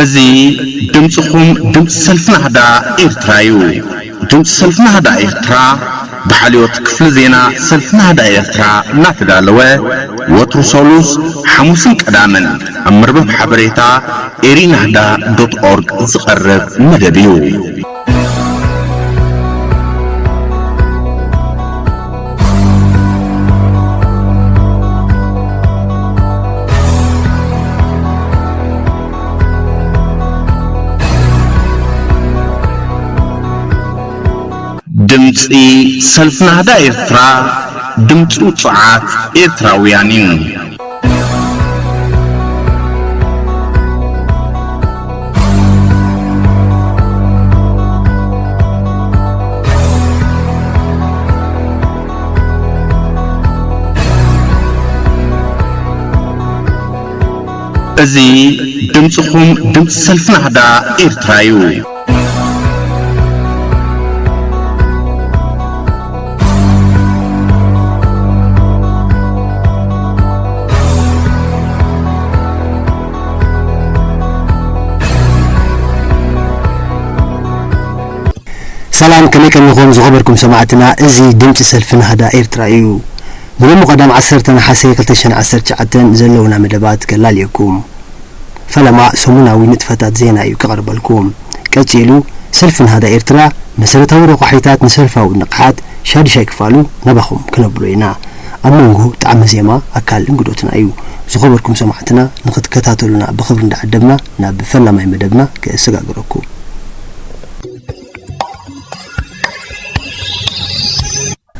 እዚ ድምፅኹም ድምፂ ሰልፊ ናህዳ ኤርትራ እዩ። ድምፂ ሰልፊ ናህዳ ኤርትራ ብሓልዮት ክፍሊ ዜና ሰልፊ ናህዳ ኤርትራ እናተዳለወ ወትሩ ሰሉስ፣ ሓሙስን ቀዳምን ኣብ መርበብ ሓበሬታ ኤሪናህዳ ዶት ኦርግ ዝቐርብ መደብ እዩ። ድምጺ ሰልፊ ናህዳ ኤርትራ፣ ድምጺ ውጹዓት ኤርትራውያን እዩ። እዚ ድምጽኹም ድምጺ ሰልፊ ናህዳ ኤርትራ እዩ። ሰላም፣ ከመይ ቀኒኹም ዝኸበርኩም ሰማዕትና? እዚ ድምጺ ሰልፊ ናህዳ ኤርትራ እዩ። ንሎሚ ቀዳም ዓሰርተ ነሓሰ ክልተ ሽሕን ዓሰርተ ትሽዓተን ዘለውና መደባት ከላልየኩም። ፈለማ ሰሙናዊ ንጥፈታት ዜና እዩ ክቐርበልኩም። ቀጺሉ፣ ሰልፊ ናህዳ ኤርትራ መሰረታዊ ረቋሒታት ንሰልፋዊ ንቕሓት ሻዱሻይ ክፋሉ ናባኹም ክነብሎ ኢና። ኣብ መንጎ ጣዕመ ዜማ ኣካል እንግዶትና እዩ። ዝኸበርኩም ሰማዕትና ንኽትከታተሉና ብኽብሪ እንዳዓደምና ናብ ፈላማይ መደብና ከሰጋግረኩም።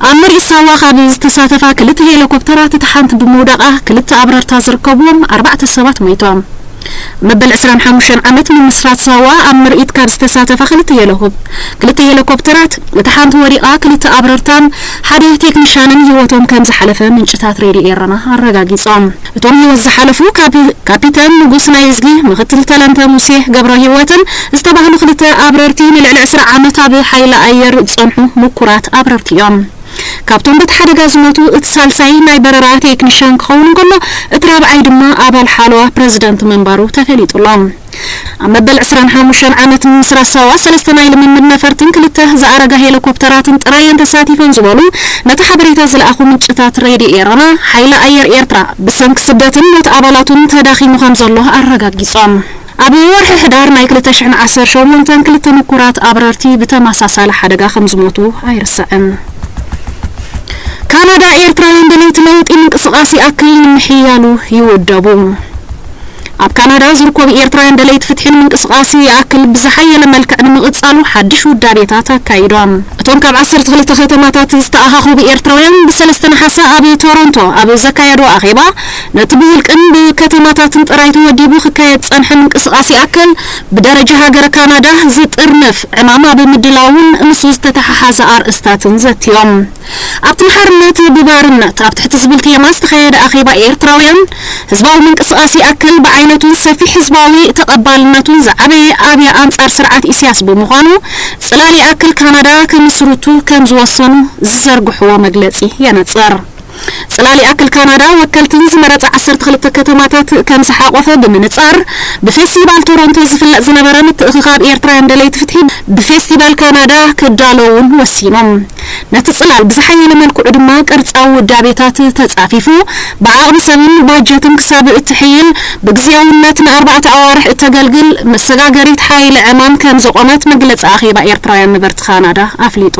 ኣብ ምርኢት ሳዋ ካብ ዝተሳተፋ ክልተ ሄሊኮፕተራት እታ ሓንቲ ብምውዳቓ ክልተ ኣብረርታ ዝርከብዎም ኣርባዕተ ሰባት ሞይቶም። መበል ዕስራን ሓሙሽተን ዓመት ምምስራት ሳዋ ኣብ ምርኢት ካብ ዝተሳተፋ ክልተ ሄሊኮፕ-፣ ክልተ ሄሊኮፕተራት እታ ሓንቲ ወዲቓ ክልተ ኣብረርታን ሓደ ቴክኒሻንን ህይወቶም ከም ዝሓለፈ ምንጭታት ሬድዮ ኤረና ኣረጋጊጾም። እቶም ህይወት ዝሓለፉ ካፒ-፣ ካፒተን ንጉስ ናይዝጊ፣ ምክትል ተለንተ ሙሴ ገብረ ህይወትን ዝተባህሉ ክልተ ኣብረርቲ ንልዕሊ ዕስራ ዓመት ኣብ ሓይሊ ኣየር ዝጸንሑ ምኩራት ኣብረርቲ እዮም። ካብቶም በቲ ሓደጋ ዝሞቱ እቲ ሳልሳይ ናይ በረራ ቴክኒሻን ክኸውን እንከሎ፣ እቲ ራብዓይ ድማ ኣባል ሓለዋ ፕረዚደንት ምንባሩ ተፈሊጡ ኣሎ። ኣብ መበል ዕስራን ሓሙሽተን ዓመት ምምስራት ሳዋ ሰለስተ ናይ ልምምድ ነፈርትን ክልተ ዝኣረጋ ሄሊኮፕተራትን ጥራየን ተሳቲፈን ዝበሉ ነቲ ሓበሬታ ዝለኣኹ ምንጭታት ሬድዮ ኤረና፣ ሓይሊ ኣየር ኤርትራ ብሰንኪ ስደትን ሞት ኣባላቱን ተዳኺሙ ከም ዘሎ ኣረጋጊጾም። ኣብ ወርሒ ሕዳር ናይ ክልተ ሽሕን ዓሰርተ ሸሞንተን ክልተ ምኩራት ኣብረርቲ ብተመሳሳሊ ሓደጋ ከም ዝሞቱ ኣይርሳዕን። ካናዳ፣ ኤርትራውያን ደለይቲ ለውጢ ምንቅስቓስ ይኣክል ንምሕያሉ ይውደቡ። ኣብ ካናዳ ዝርከቡ ኤርትራውያን ደለይቲ ፍትሒ ንምንቅስቓስ ይኣክል ብዝሓየለ መልክዕ ንምቕጻሉ ሓድሽ ውዳቤታት ኣካይዶም። እቶም ካብ ዓሰርተ ክልተ ከተማታት ዝተኣኻኸቡ ኤርትራውያን ብሰለስተ ነሓሰ ኣብ ቶሮንቶ ኣብ ዘካየድዎ ኣኼባ፣ ነቲ ብውልቅን ብከተማታትን ጥራይ ተወዲቡ ክካየድ ዝጸንሐ ምንቅስቓስ ይኣክል ብደረጃ ሃገረ ካናዳ ዝጥርንፍ ዕማም ኣብ ምድላውን ምስኡ ዝተተሓሓዘ ኣርእስታትን ዘትዮም። ኣብቲ ንሓርነት ብባርነት ኣብ ትሕቲ ዝብል ቴማ ዝተኻየደ ኣኼባ፣ ኤርትራውያን ህዝባዊ ምንቅስቓስ ይኣክል ብዓይነቱን ሰፊሕ ህዝባዊ ተቐባልነቱን ዝዓበየ ኣብያ ኣንጻር ስርዓት ኢሳያስ ብምዃኑ፣ ጽላል ይኣክል ካናዳ ክምስርቱ ከም ዝወሰኑ ዝዘርግሕዎ መግለጺ የነጽር። ጽላል ይኣክል ካናዳ ወከልትን ዝመረጸ ዓሰርተ ክልተ ከተማታት ከም ዝሓቖፈ ብምንጻር፣ ብፌስቲቫል ቶሮንቶ ዝፍለጥ ዝነበረ ምትእኽኻብ ኤርትራውያን ደለይቲ ፍትሒ ብፌስቲቫል ካናዳ ክዳሎ እውን ወሲኖም። ነቲ ጽላል ብዝሓየለ መልክዑ ድማ ቅርጻዊ ውዳቤታት ተጻፊፉ፣ ብዓቕሚ ሰብን ባጀትን ክሳብ እትሕይል፣ ብግዝያውነት ንኣርባዕተ ኣዋርሕ እተገልግል መሰጋገሪት ሓይሊ ዕማም ከም ዘቖመት መግለጺ ኣኼባ ኤርትራውያን ነበርቲ ካናዳ ኣፍሊጡ።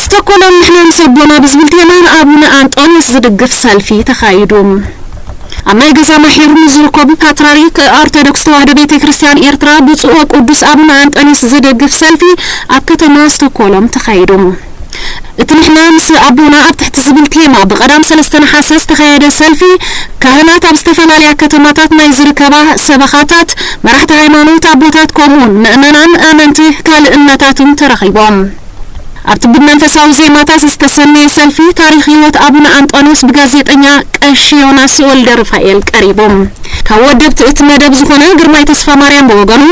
ስቶኮሎም ንሕና ምስ ኣቦና ብዝብል ቴማ ንኣቡነ ኣንጦንዮስ ዝድግፍ ሰልፊ ተኻይዱ። ኣብ ናይ ገዛ ማሒር ንዝርከቡ ፓትርያርክ ኦርቶዶክስ ተዋህዶ ቤተ ክርስቲያን ኤርትራ ብፁዕ ወቅዱስ ኣቡነ ኣንጦንዮስ ዝድግፍ ሰልፊ ኣብ ከተማ ስቶኮሎም ተኻይዱ። እቲ ንሕና ምስ ኣቦና ኣብ ትሕቲ ዝብል ቴማ ብቐዳም ሰለስተ ነሓሰ ዝተኻየደ ሰልፊ፣ ካህናት ኣብ ዝተፈላለያ ከተማታት ናይ ዝርከባ ሰበኻታት፣ መራሕቲ ሃይማኖት ኣቦታት፣ ከምኡውን ምእመናን ኣመንቲ ካልእ እምነታትን ተረኺቦም። ኣብቲ ብመንፈሳዊ ዜማታት ዝተሰነየ ሰልፊ፣ ታሪኽ ህይወት ኣቡነ ኣንጦንዮስ ብጋዜጠኛ ቀሺ ዮናስ ወልደ ሩፋኤል ቀሪቡ። ካብ ወደብቲ እቲ መደብ ዝኾነ ግርማይ ተስፋማርያም ብወገኑ፣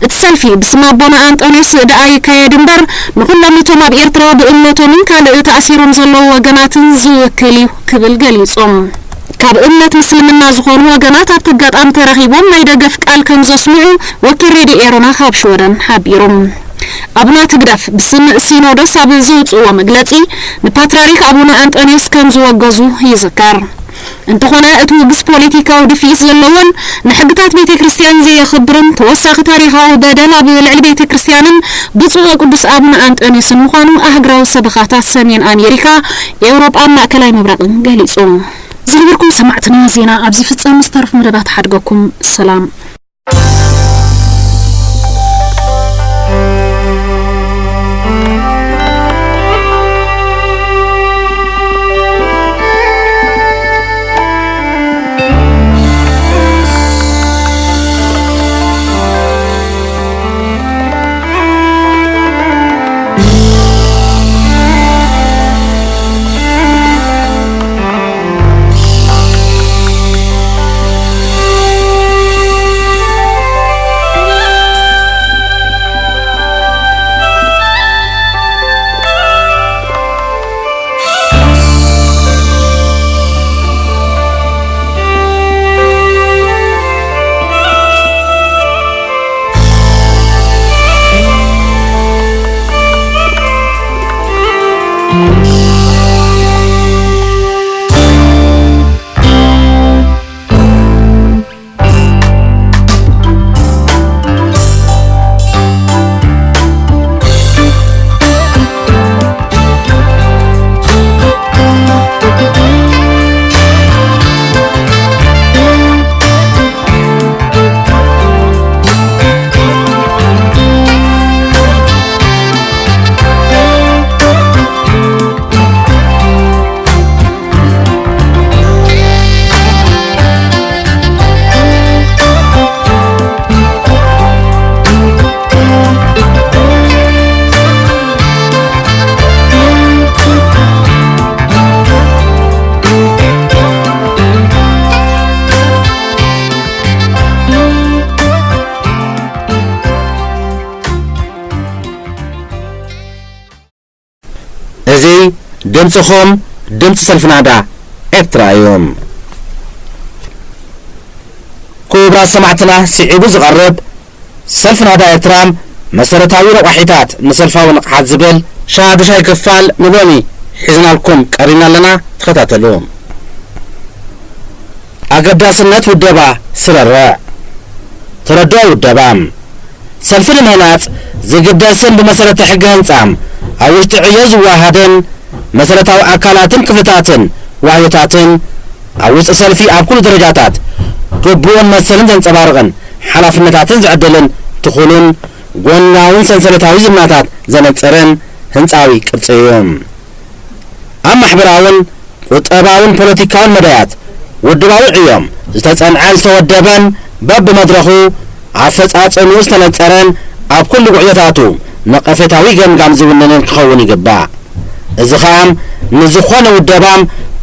እቲ ሰልፊ ብስም ኣቦና ኣንጦንዮስ ደኣ ይካየድ እምበር፣ ንኹሎም እቶም ኣብ ኤርትራ ብእምነቶምን ካልእ ተኣሲሮም ዘለዉ ወገናትን ዝውክል እዩ ክብል ገሊጹ። ካብ እምነት ምስልምና ዝኾኑ ወገናት ኣብቲ ኣጋጣሚ ተረኺቦም ናይ ደገፍ ቃል ከም ዘስምዑ ወኪል ሬድዮ ኤሮና ካብ ሽወደን ሓቢሩ። ኣቡነ ትግደፍ ብስም ሲኖዶስ ኣብ ዘውፅእዎ መግለፂ፣ ንፓትርያርክ ኣቡነ ኣንጠንዮስ ከም ዝወገዙ ይዝከር። እንተኾነ፣ እቲ ውግዝ ፖለቲካዊ ድፍኢት ዘለዎን ንሕግታት ቤተ ክርስቲያን ዘየኽብርን ተወሳኺ ታሪኻዊ በደል ኣብ ልዕሊ ቤተ ክርስቲያንን ብፁዕ ወቅዱስ ኣቡነ ኣንጠንዮስን ምዃኑ ኣህጉራዊ ሰበኻታት ሰሜን ኣሜሪካ፣ ኤውሮጳን ማእከላይ ምብራቕን ገሊጹ። ዝኸበርኩም ሰማዕትና፣ ዜና ኣብዚ ይፍጸም። ዝተረፉ መደባት ሓድገኩም። ሰላም። እዚ ድምጽኹም፣ ድምጺ ሰልፊ ናህዳ ኤርትራ እዩ። ክቡራት ሰማዕትና፣ ስዒቡ ዝቐርብ ሰልፊ ናህዳ ኤርትራ፣ መሰረታዊ ረቋሒታት ንሰልፋዊ ንቕሓት ዝብል ሻዱሻይ ክፋል ንሎሚ ሒዝናልኩም ቀሪብና ኣለና። ተኸታተሉ። ኣገዳስነት ውደባ ስረርዕ። ተረድኦ ውደባ። ሰልፊ ንምህናጽ ዝግደስን ብመሰረተ ሕገ ህንጻ ኣብ ውሽጢ ዕዮ ዝወሃሃድን መሰረታዊ ኣካላትን ክፍልታትን ዋህዮታትን ኣብ ውሽጢ ሰልፊ ኣብ ኩሉ ደረጃታት ግቡእን መሰልን ዘንጸባርቕን ሓላፍነታትን ዝዕድልን ትኹንን ጎናውን ሰንሰለታዊ ዝምድናታት ዘነጽርን ህንጻዊ ቅርጺ እዩ። ኣብ ማሕበራውን ቁጠባውን ፖለቲካውን መዳያት ውድባዊ ዕዮም ዝተጸንዐን ዝተወደበን በብመድረኹ ኣፈጻጸምኡ ዝተነጸረን ኣብ ኩሉ ጉዕዞታቱ ነቐፌታዊ ገምጋም ዝውንንን ክኸውን ይግባእ። እዚ ኸኣ ንዝኾነ ውደባ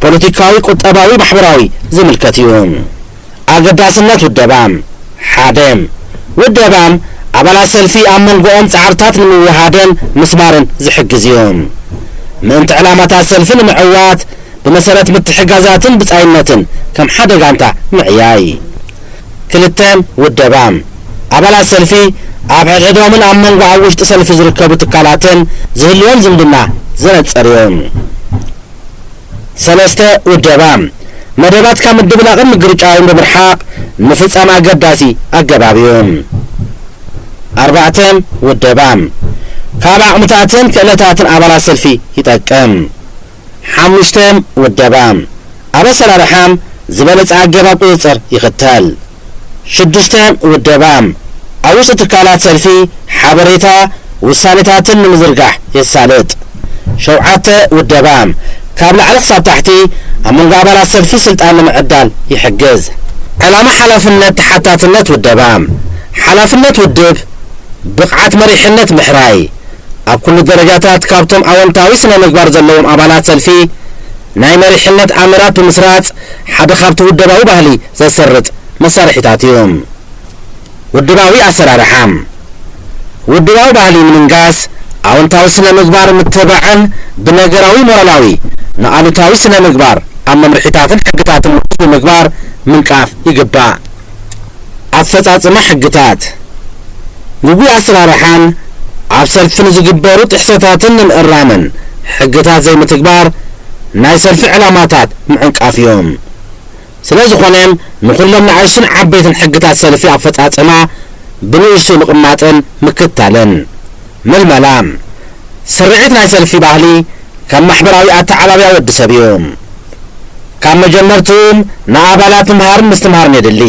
ፖለቲካዊ፣ ቁጠባዊ፣ ማሕበራዊ ዝምልከት እዩ። ኣገዳስነት ውደባ። ሓደ፣ ውደባ ኣባላት ሰልፊ ኣብ መንጎኦም ጻዕርታት ንምውህሃድን ምስማርን ዝሕግዝ እዩ። ምእንቲ ዕላማታት ሰልፊ ንምዕዋት ብመሰረት ምትሕግጋዛትን ብጻይነትን ከም ሓደ ጋንታ ምዕያይ። ክልተ፣ ውደባ ኣባላት ሰልፊ ኣብ ሕድሕዶምን ኣብ መንጎ ኣብ ውሽጢ ሰልፊ ዝርከቡ ትካላትን ዝህልዎም ዝምድና ዘነጸር እዩ። ሰለስተ፣ ውደባ መደባት ካብ ምድብላቕን ምግርጫውን ብምርሓቕ ምፍጻም ኣገዳሲ ኣገባብ እዩ። ኣርባዕተ፣ ውደባ ካብ ዓቕምታትን ክእለታትን ኣባላት ሰልፊ ይጠቅም። ሓሙሽተ፣ ውደባ ኣብ ኣሰራርሓ ዝበለጸ ኣገባብ ቁጽጽር ይኽተል። ሽዱሽተ፣ ውደባ ኣብ ውሽጢ ትካላት ሰልፊ ሓበሬታ ውሳኔታትን ንምዝርጋሕ የሳልጥ። ሸውዓተ፣ ውደባ ካብ ላዕሊ ክሳብ ታሕቲ ኣብ መንጎ ኣባላት ሰልፊ ስልጣን ንምዕዳል ይሕግዝ። ዕላማ፣ ሓላፍነት፣ ተሓታትነት ውደባ። ሓላፍነት ውድብ ብቕዓት መሪሕነት ምሕራይ፣ ኣብ ኩሉ ደረጃታት ካብቶም ኣወንታዊ ስነ ምግባር ዘለዎም ኣባላት ሰልፊ ናይ መሪሕነት ኣምራት ብምስራጽ ሓደ ካብቲ ውደባዊ ባህሊ ዘሰርጽ መሳርሒታት እዩ። ውድባዊ ኣሰራርሓ። ውድባዊ ባህሊ ምንጋስ፣ ኣወንታዊ ስነ ምግባር ምትብባዕን ብነገራዊ ሞራላዊ ንኣሉታዊ ስነ ምግባር ኣብ መምርሒታትን ሕግታትን ምርኩስ ብምግባር ምንቃፍ ይግባእ። ኣፈጻጽማ ሕግታት፣ ግጉይ ኣሰራርሓን ኣብ ሰልፊ ንዝግበሩ ጥሕሰታትን ንምእራምን ሕግታት ዘይምትግባር ናይ ሰልፊ ዕላማታት ምዕንቃፍ እዮም። ስለ ዝኾነ ንኹሎም ንኣሽቱን ዓበይትን ሕግታት ሰልፊ ኣፈጻጽማ ብንእሽቱ ምቕማጥን ምክታልን። ምልመላ፣ ስርዒት ናይ ሰልፊ ባህሊ ከም ማሕበራዊ ኣተዓባብያ ወዲ ሰብ እዩ። ካብ መጀመርትኡ ንኣባላት ምምሃርን ምስትምሃርን የድሊ።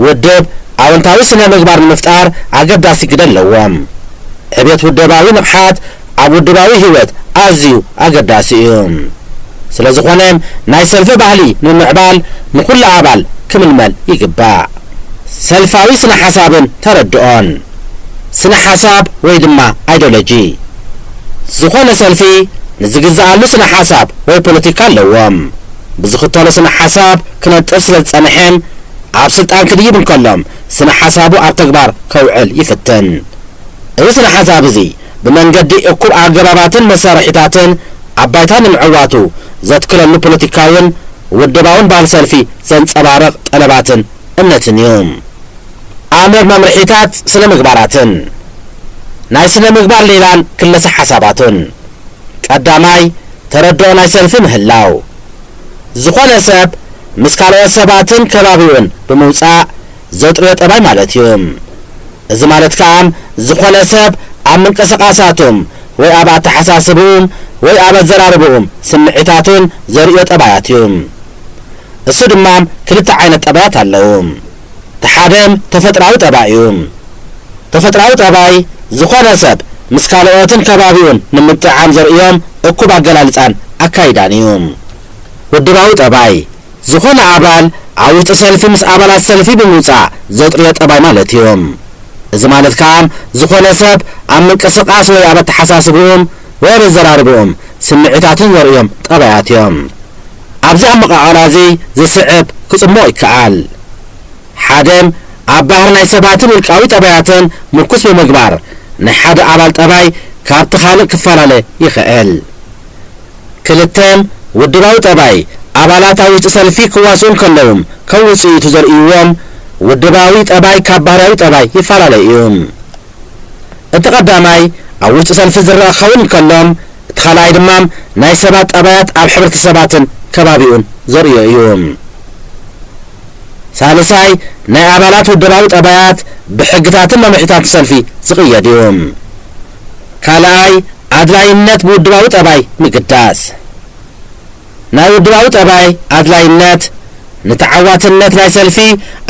ውድብ ኣወንታዊ ስነ ምግባር ንምፍጣር ኣገዳሲ ግደ ኣለዎም። ዕቤት ውደባዊ ንቕሓት ኣብ ውድባዊ ህይወት ኣዝዩ ኣገዳሲ እዩ። ስለ ዝኾነ ናይ ሰልፊ ባህሊ ንምምዕባል ንኹሉ ኣባል ክምልመል ይግባእ። ሰልፋዊ ስነ ሓሳብን ተረድኦን፣ ስነ ሓሳብ ወይ ድማ ኣይዲዮሎጂ፣ ዝኾነ ሰልፊ ንዝግዛኣሉ ስነ ሓሳብ ወይ ፖለቲካ ኣለዎም። ብዝኽተሎ ስነ ሓሳብ ክነጥፍ ስለ ዝጸንሐ ኣብ ስልጣን ክድይብ እንከሎም ስነ ሓሳቡ ኣብ ተግባር ከውዕል ይፍትን። እዚ ስነ ሓሳብ እዚ ብመንገዲ እኩብ ኣገባባትን መሳርሒታትን ኣብ ባይታ ንምዕዋቱ ዘትክለሉ ፖለቲካውን ውድባውን ባህሊ ሰልፊ ዘንጸባርቕ ጠለባትን እምነትን እዩ። ኣምር መምርሒታት ስነ ምግባራትን ናይ ስነ ምግባር ሌላን ክለሰ ሓሳባቱን። ቀዳማይ፣ ተረድኦ ናይ ሰልፊ ምህላው። ዝኾነ ሰብ ምስ ካልኦት ሰባትን ከባቢኡን ብምውጻእ ዘጥርዮ ጠባይ ማለት እዩ። እዚ ማለት ከኣ ዝኾነ ሰብ ኣብ ምንቅስቓሳቱም ወይ ኣብ ኣተሓሳስብኡም ወይ ኣብ ኣዘራርብኡም ስምዒታቱን ዘርእዮ ጠባያት እዩ። እሱ ድማ ክልተ ዓይነት ጠባያት ኣለዉ። እቲ ሓደ ተፈጥራዊ ጠባይ እዩ። ተፈጥራዊ ጠባይ ዝኾነ ሰብ ምስ ካልኦትን ከባቢኡን ንምጥዓም ዘርእዮም እኩብ ኣገላልጻን ኣካይዳን እዩ። ውድባዊ ጠባይ፣ ዝኾነ ኣባል ኣብ ውሽጢ ሰልፊ ምስ ኣባላት ሰልፊ ብምውጻእ ዘጥርዮ ጠባይ ማለት እዩ። እዚ ማለት ከኣ ዝኾነ ሰብ ኣብ ምንቅስቓስ ወይ ኣብ ኣተሓሳስብኡም ወይ ኣብ ኣዘራርብኡም ስምዒታቱን ዘርእዮም ጠባያት እዮም። ኣብዚ ኣመቓቕላ እዚ ዝስዕብ ክጽምኦ ይከኣል። ሓደ፣ ኣብ ባህሪ ናይ ሰባትን ውልቃዊ ጠባያትን ምርኩስ ብምግባር ናይ ሓደ ኣባል ጠባይ ካብቲ ካልእ ክፈላለ ይኽእል። ክልተ፣ ውድባዊ ጠባይ፣ ኣባላት ኣብ ውሽጢ ሰልፊ ክዋስኡ እንከለዉ ከም ውጽኢቱ ዘርእይዎም ውድባዊ ጠባይ ካብ ባህርያዊ ጠባይ ይፈላለ እዩ። እቲ ቀዳማይ ኣብ ውሽጢ ሰልፊ ዝረኣ ክኸውን እንከሎ፣ እቲ ካልኣይ ድማ ናይ ሰባት ጠባያት ኣብ ሕብረተሰባትን ከባቢኡን ዘርእዮ እዩ። ሳልሳይ፣ ናይ ኣባላት ውድባዊ ጠባያት ብሕግታትን መምርሒታት ሰልፊ ዝቕየድ እዩ። ካልኣይ፣ ኣድላይነት ብውድባዊ ጠባይ ምግዳስ። ናይ ውድባዊ ጠባይ ኣድላይነት ንተዓዋትነት ናይ ሰልፊ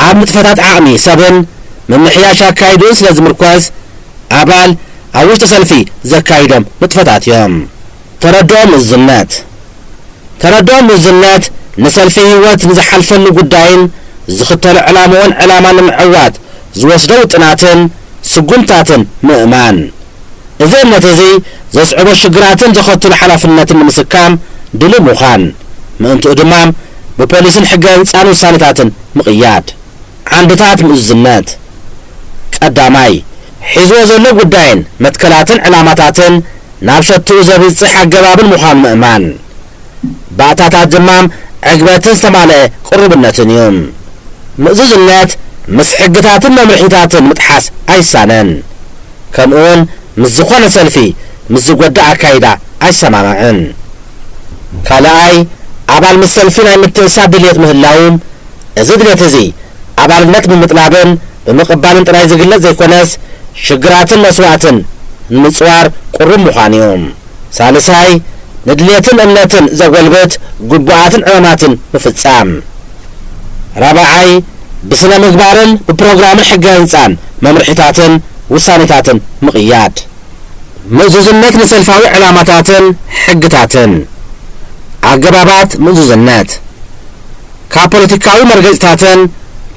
ኣብ ንጥፈታት ዓቕሚ ሰብን ምምሕያሽ ኣካይድኡን ስለ ዝምርኮስ፣ ኣባል ኣብ ውሽጢ ሰልፊ ዘካይዶም ንጥፈታት እዮም። ተረድኦ ምእዙዝነት። ተረድኦ ምእዙዝነት ንሰልፊ ህይወት ንዝሓልፈሉ ጉዳይን ዝኽተሎ ዕላምኡን ዕላማ ንምዕዋት ዝወስዶ ውጥናትን ስጉምታትን ምእማን። እዚ እምነት እዚ ዘስዕቦ ሽግራትን ዘኸትሎ ሓላፍነትን ንምስካም ድሉው ምዃን፣ ምእንትኡ ድማ ብፖሊስን ሕገ ህንጻን ውሳኔታትን ምቕያድ። ዓንድታት ምእዙዝነት። ቀዳማይ፣ ሒዝዎ ዘሎ ጉዳይን መትከላትን ዕላማታትን ናብ ሸትኡ ዘብጽሕ ኣገባብን ምዃኑ ምእማን። ባእታታት ድማ ዕግበትን ዝተማልአ ቅሩብነትን እዩ። ምእዙዝነት ምስ ሕግታትን መምርሒታትን ምጥሓስ ኣይሳነን። ከምኡውን ምስ ዝኾነ ሰልፊ ምስ ዝጎድእ ኣካይዳ ኣይሰማማዕን። ካልኣይ፣ ኣባል ምስ ሰልፊ ናይ ምትእስሳር ድልየት ምህላው፣ እዚ ድልየት እዚ ኣባልነት ብምጥላብን ብምቕባልን ጥራይ ዝግለጽ ዘይኮነስ፣ ሽግራትን መስዋእትን ንምጽዋር ቅሩብ ምዃን እዩ። ሳልሳይ፣ ንድልየትን እምነትን ዘጎልብት ግቡኣትን ዕማማትን ምፍጻም። ራብዓይ፣ ብስነ ምግባርን ብፕሮግራምን ሕገ ህንጻን መምርሒታትን ውሳኔታትን ምቕያድ። ምእዙዝነት ንሰልፋዊ ዕላማታትን ሕግታትን። ኣገባባት ምእዙዝነት፣ ካብ ፖለቲካዊ መርገጺታትን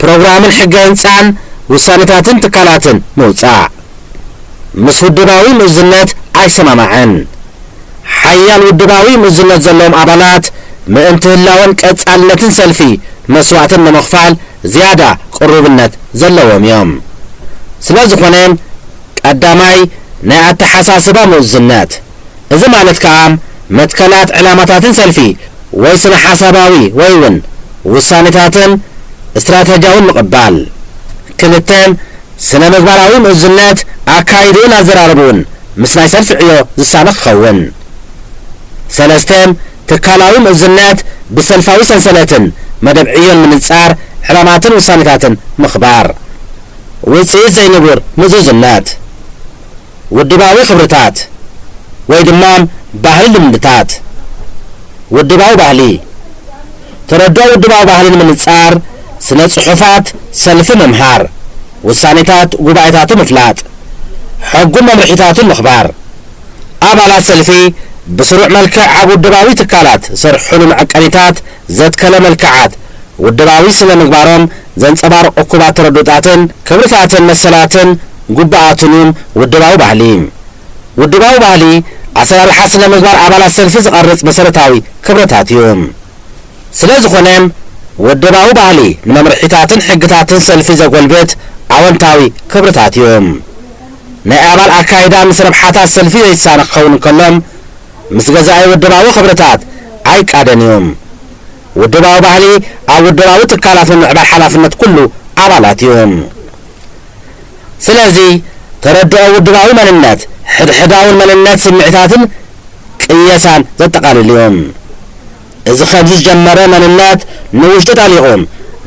ፕሮግራምን ሕገ ህንጻን ውሳኔታትን ትካላትን ምውጻእ። ምስ ውድባዊ ምእዙዝነት ኣይሰማማዕን። ሓያል ውድባዊ ምእዙዝነት ዘለዎም ኣባላት ምእንቲ ህላወን ቀጻልነትን ሰልፊ መስዋእትን ንምኽፋል ዝያዳ ቅሩብነት ዘለዎም እዮም። ስለ ዝኾነ፣ ቀዳማይ፣ ናይ ኣተሓሳስባ ምእዙዝነት። እዚ ማለት ከኣ፣ መትከላት ዕላማታትን ሰልፊ ወይ ስነ ሓሳባዊ ወይ እውን ውሳኔታትን ስትራተጂያውን ምቕባል። ክልተ፣ ስነ ምግባራዊ ምእዙዝነት ኣካይድኡን ኣዘራርብኡን ምስ ናይ ሰልፊ ዕዮ ዝሳነ ክኸውን። ሰለስተ፣ ትካላዊ ምእዙዝነት ብሰልፋዊ ሰንሰለትን መደብ ዕዮን ምንጻር ዕላማትን ውሳኔታትን ምኽባር። ውጽኢት ዘይንቡር ምእዙዝነት። ውድባዊ ክብርታት ወይ ድማ ባህሊ ልምድታት። ውድባዊ ባህሊ። ተረድኦ ውድባዊ ባህሊ ንምንጻር ስነ ጽሑፋት ሰልፊ ምምሃር፣ ውሳኔታት ጉባኤታቱ ምፍላጥ፣ ሕጉን መምርሒታቱን ምኽባር። ኣባላት ሰልፊ ብስሩዕ መልክዕ ኣብ ውድባዊ ትካላት ዝሰርሕሉ መዐቀኒታት ዘትከለ መልክዓት ውድባዊ ስነ ምግባሮም ዘንጸባርቕ እኩባት ተረድኦታትን ክብርታትን መሰላትን ግቡኣትን እዮም። ውድባዊ ባህሊ። ውድባዊ ባህሊ ኣሰራርሓ ስነ ምግባር ኣባላት ሰልፊ ዝቐርጽ መሰረታዊ ክብርታት እዩ። ስለ ዝኾነ ውድባዊ ባህሊ ንመምርሒታትን ሕግታትን ሰልፊ ዘጎልብት ኣወንታዊ ክብርታት እዩ። ናይ ኣባል ኣካይዳ ምስ ረብሓታት ሰልፊ ዘይሳነ ክኸውን እንከሎ ምስ ገዛኢ ውድባዊ ክብርታት ኣይቃደን እዩ። ውድባዊ ባህሊ ኣብ ውድባዊ ትካላት ምምዕባል ሓላፍነት ኩሉ ኣባላት እዩ። ስለዚ ተረድኦ ውድባዊ መንነት ሕድሕዳውን መንነት ስምዒታትን ቅየሳን ዘጠቓልል እዩ። እዚ ከምዚ ዝጀመረ መንነት ንውሽጡ ጠሊቑ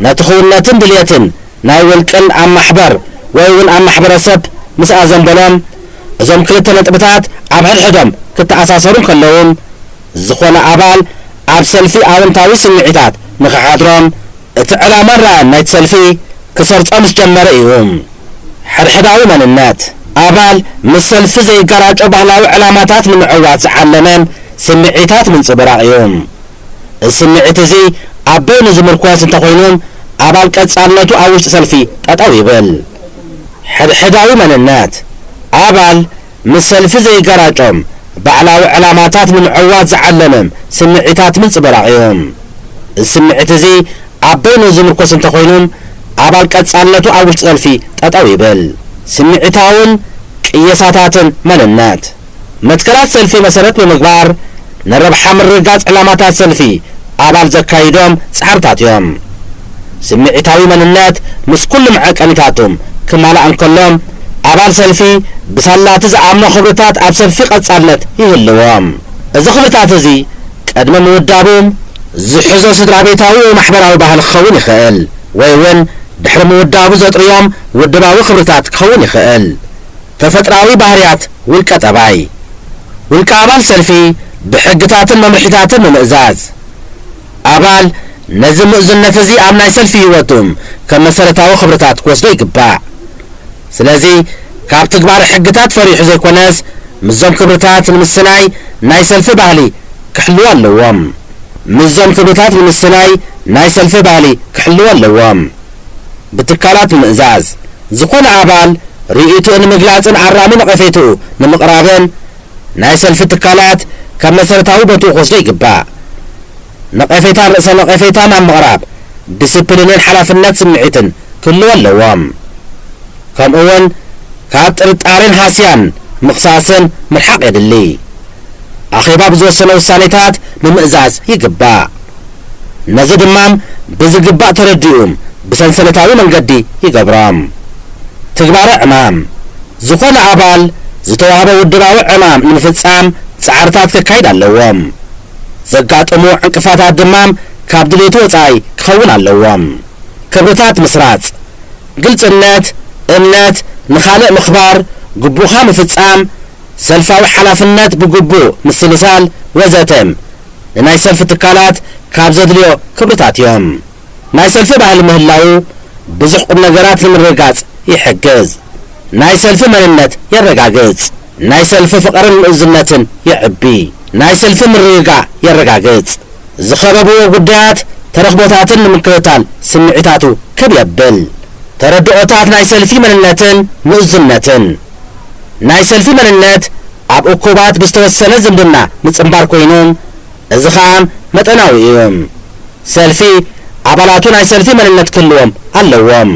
ነቲ ክውንነትን ድልየትን ናይ ውልቅን ኣብ ማሕበር ወይ እውን ኣብ ማሕበረሰብ ምስ ኣዘንበሎም እዞም ክልተ ነጥብታት ኣብ ሕድሕዶም ክተኣሳሰሩ እንከለዉ ዝኾነ ኣባል ኣብ ሰልፊ ኣወንታዊ ስምዒታት ንኽሓድሮም እቲ ዕላማን ራእን ናይቲ ሰልፊ ክሰርጾ ምስ ጀመረ እዩ። ሕድሕዳዊ መንነት ኣባል ምስ ሰልፊ ዘይጋራጮ ባህላዊ ዕላማታት ንምዕዋት ዝዓለመ ስምዒታት ምንጽብራቕ እዩ። እዚ ስምዒት እዚ ኣብ በይኑ ዝምርኮስ እንተኾይኑ ኣባል ቀጻልነቱ ኣብ ውሽጢ ሰልፊ ጠጠው ይብል። ሕድሕዳዊ መንነት ኣባል ምስ ሰልፊ ዘይጋራጮም ባዕላዊ ዕላማታት ንምዕዋት ዝዓለመ ስምዒታት ምንጽብራቕ እዩ። እዚ ስምዒት እዚ ኣብ በይኑ ዝምርኮስ እንተኾይኑ ኣባል ቀጻልነቱ ኣብ ውሽጢ ሰልፊ ጠጠው ይብል። ስምዒታውን ቅየሳታትን መንነት መትከላት ሰልፊ መሰረት ብምግባር ንረብሓ ምርግጋጽ ዕላማታት ሰልፊ ኣባል ዘካይዶም ጻዕርታት እዮም። ስምዒታዊ መንነት ምስ ኩሉ መዐቀኒታቱ ክማላእ እንከሎ ኣባል ሰልፊ ብሳላቲ ዝኣምኖ ክብርታት ኣብ ሰልፊ ቀጻልነት ይህልዎ። እዚ ክብርታት እዚ ቅድሚ ምውዳቡ ዝሕዞ ስድራ ቤታዊ ወይ ማሕበራዊ ባህሊ ክኸውን ይኽእል ወይ እውን ድሕሪ ምውዳቡ ዘጥርዮም ውድባዊ ክብርታት ክኸውን ይኽእል። ተፈጥራዊ ባህርያት ውልቀ ጠባይ ውልቀ ኣባል ሰልፊ ብሕግታትን መምርሒታትን ምምእዛዝ። ኣባል ነዚ ምእዙነት እዚ ኣብ ናይ ሰልፊ ህይወቱ ከም መሰረታዊ ክብርታት ክወስዶ ይግባእ። ስለዚ ካብ ትግባረ ሕግታት ፈሪሑ ዘይኮነስ ምስዞም ክብርታት ንምስናይ ናይ ሰልፊ ባህሊ ክሕልዎ ኣለዎም። ምስዞም ክብርታት ንምስናይ ናይ ሰልፊ ባህሊ ክሕልዎ ኣለዎም። ብትካላት ምእዛዝ ዝኾነ ኣባል ርእይትኡ ንምግላጽን ኣራሚ ነቐፌትኡ ንምቕራብን ናይ ሰልፊ ትካላት ካብ መሰረታዊ ቦትኡ ክወስዶ ይግባእ። ነቐፌታን ርእሰ ነቐፌታን ኣብ ምቕራብ ዲስፕሊንን ሓላፍነት ስምዒትን ክህልዎ ኣለዎም። ከምኡ እውን ካብ ጥርጣሬን ሃስያን ምኽሳስን ምርሓቕ የድሊ። ኣኼባ ብዝወሰኖ ውሳኔታት ምምእዛዝ ይግባእ። ነዚ ድማ ብዝግባእ ተረዲኡ ብሰንሰለታዊ መንገዲ ይገብሮም። ትግባረ ዕማም ዝኾነ ኣባል ዝተዋህበ ውድባዊ ዕማም ንምፍጻም ጻዕርታት ከካይድ ኣለዎም። ዘጋጥሙ ዕንቅፋታት ድማ ካብ ድሌቱ ወጻኢ ክኸውን ኣለዎም። ክብርታት ምስራጽ፣ ግልጽነት፣ እምነት፣ ንኻልእ ምኽባር፣ ግቡኻ ምፍጻም፣ ሰልፋዊ ሓላፍነት ብግቡእ ምስልሳል ወዘተ ንናይ ሰልፊ ትካላት ካብ ዘድልዮ ክብርታት እዮም። ናይ ሰልፊ ባህሊ ምህላው ብዙሕ ቁም ነገራት ንምርግጋጽ ይሕግዝ። ናይ ሰልፊ መንነት የረጋግጽ። ናይ ሰልፊ ፍቕርን ምእዝነትን የዕቢ። ናይ ሰልፊ ምርግጋዕ የረጋግጽ። ዝኸበብዎ ጉዳያት ተረኽቦታትን ንምክትታል ስምዒታቱ ክብ የብል። ተረድኦታት ናይ ሰልፊ መንነትን ምእዙነትን። ናይ ሰልፊ መንነት ኣብ እኩባት ብዝተወሰነ ዝምድና ምጽንባር ኮይኑ፣ እዚ ኸኣ መጠናዊ እዩ። ሰልፊ ኣባላቱ ናይ ሰልፊ መንነት ክህልዎም ኣለዎም።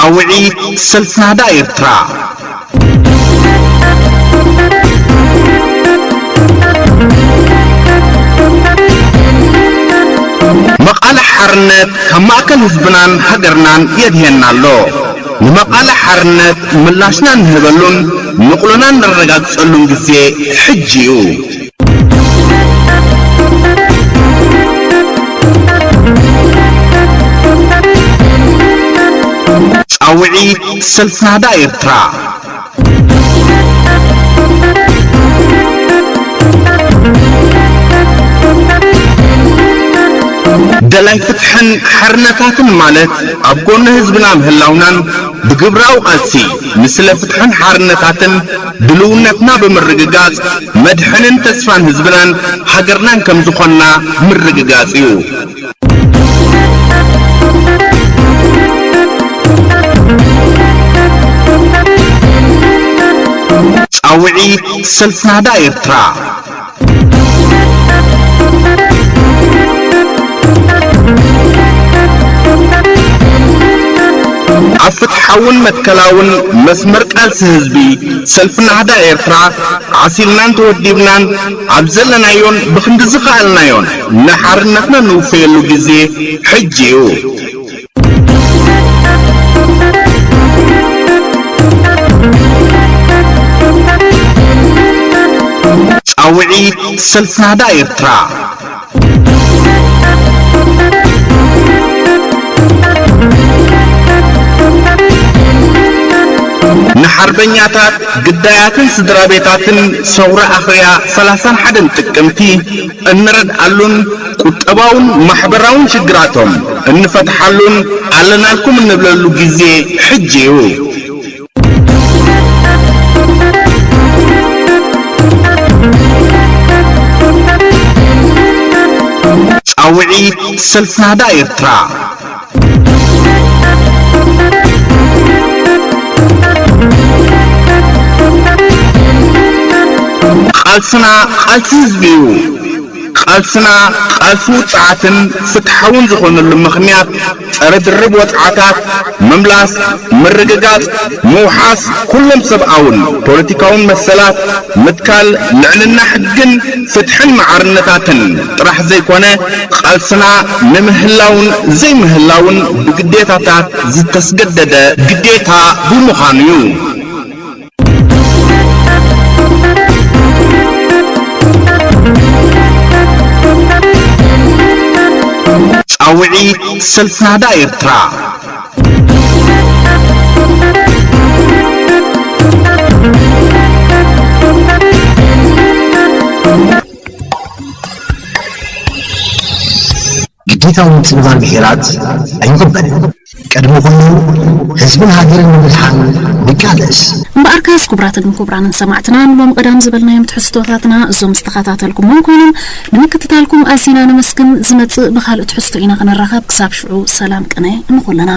ጻውዒት ሰልፊ ናህዳ ኤርትራ። መቓልሕ ሓርነት ካብ ማእከል ህዝብናን ሃገርናን የድህየና ኣሎ። ንመቓልሕ ሓርነት ምላሽና እንህበሉን ንቕሎና እነረጋግጸሉን ግዜ ሕጂ እዩ። ጻውዒት ሰልፊ ናህዳ ኤርትራ። ደላይ ፍትሕን ሓርነታትን ማለት ኣብ ጎኒ ህዝብና ምህላውናን ብግብራዊ ቃልሲ ንስለ ፍትሕን ሓርነታትን ድልውነትና ብምርግጋጽ መድሕንን ተስፋን ህዝብናን ሃገርናን ከም ዝኾንና ምርግጋጽ እዩ። ጻውዒት ሰልፊ ናህዳ ኤርትራ። ኣብ ፍትሓውን መትከላውን መስመር ቃልሲ ህዝቢ ሰልፊ ናህዳ ኤርትራ ዓሲልናን ተወዲብናን ኣብ ዘለናዮን ብኽንዲ ዝኸኣልናዮን ንሓርነትና ንውፈየሉ ግዜ ሕጂ እዩ። ጻውዒት ሰልፊ ናህዳ ኤርትራ። ንሓርበኛታት፣ ግዳያትን ስድራ ቤታትን ሰውራ ኣኽርያ ሰላሳን ሓደን ጥቅምቲ እንረድኣሉን ቁጠባውን ማሕበራውን ሽግራቶም እንፈትሓሉን ኣለናልኩም እንብለሉ ግዜ ሕጂ እዩ። ጻውዒት ሰልፊ ናህዳ ኤርትራ። ቃልስና ቃልሲ ህዝቢ እዩ። ቃልስና ቃልሲ ውጽዓትን ፍትሓውን ዝኾነሉ ምኽንያት ጸረ ድርብ ወጽዓታት ምምላስ፣ ምርግጋጽ፣ ምውሓስ ኩሎም ሰብኣውን ፖለቲካውን መሰላት፣ ምትካል ልዕልና ሕግን ፍትሕን ማዕርነታትን ጥራሕ ዘይኮነ፣ ቃልስና ንምህላውን ዘይምህላውን ብግዴታታት ዝተስገደደ ግዴታ ብምዃኑ እዩ። ጻውዒት ሰልፊ ናህዳ ኤርትራ። ግዴታዊ ምጽንባር ብሄራት ኣይቕበልን። ቅድሚ ኩሉ ህዝብን ሃገርን ንምድሓን ንቃለስ። እምበኣርከስ ክቡራትን ክቡራንን ሰማዕትና፣ ንሎም ቀዳም ዝበልናዮም ትሕዝቶታትና እዞም ዝተኸታተልኩሞም ኮይኖም፣ ንምክትታልኩም ኣዚና ነመስግን። ዝመጽእ ብኻልእ ትሕዝቶ ኢና ክንራኸብ። ክሳብ ሽዑ ሰላም ቅነ ንኹልና።